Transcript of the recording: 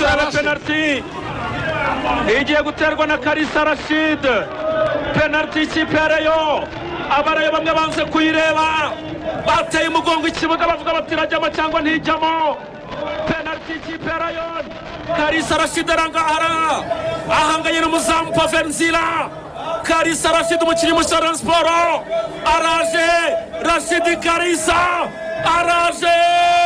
Turebe Rashid. Penaliti igiye guterwa na Karisa Rashid. Penaliti y'ikipe ya Rayon. Abarayo bamwe banze kuyireba, bateye umugongo ikibuga, bavuga bati irajyamo cyangwa ntijyamo. Penaliti y'ikipe ya Rayon. Karisa Rashid aranga ara ahanganye n'umuzamu Pavel Nzira. Karisa Rashid, umukinnyi mushya wa Rayon Sport, araje. Rashid Karisa araje.